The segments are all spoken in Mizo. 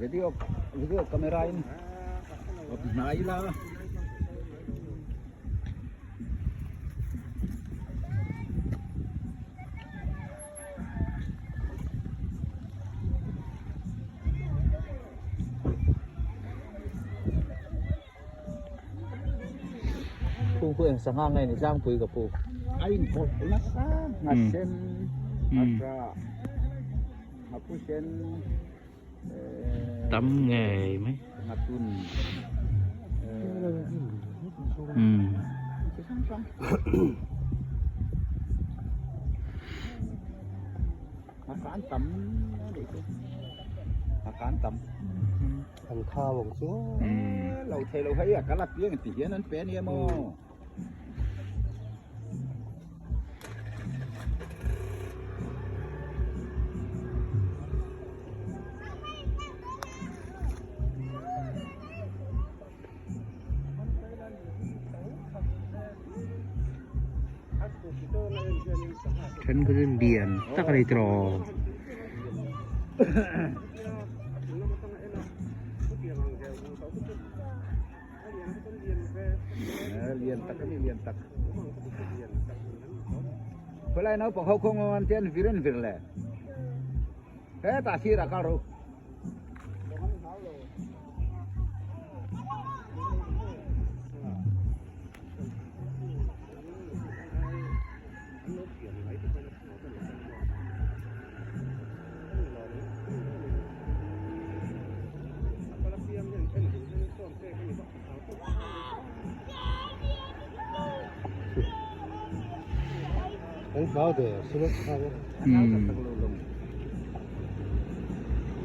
Video video camera in awp hnai ila. Phung khu eng sangha nge ni tlangpui ka pu. A inpawlh nasa nghasen nghatha nghapusen tam ngei mai nghatun chi hrang hrang nghakan tam a nih chu nghakan tam. An khau ang chu. Lo thei lo hei a kal a piang ti hian an pe ania maw. Then khu chu lian tak a ni tiraw. Lian tak a ni lian tak. Khawlai naupang ho khaw ngawn te an vir an vir le. Hetah sirah kal rawh u.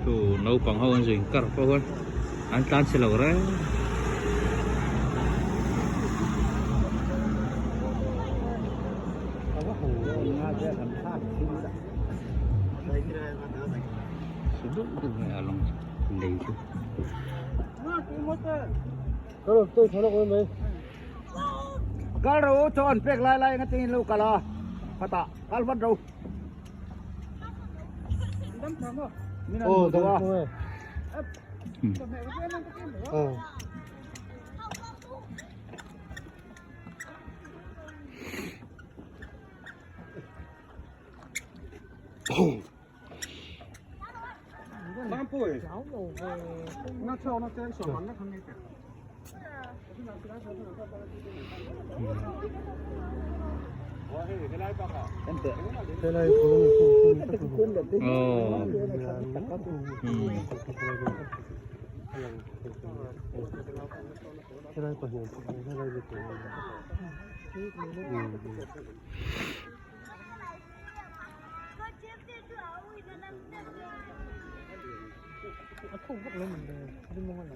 Chu naupang ho an zui kar pawh a an tlan chhe lo reng. Lei chu. Kal ro chaw an pek lai lai nga tingin lo kal a khatah kal vat ro. Min an hmu duh a.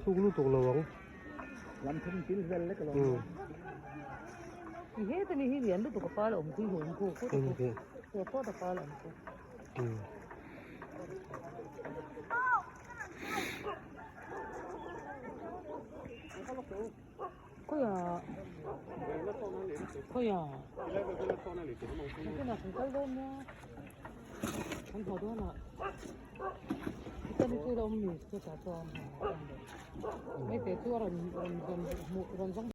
Thuk lutuk lo ang. Lam thum thil vel lek lo.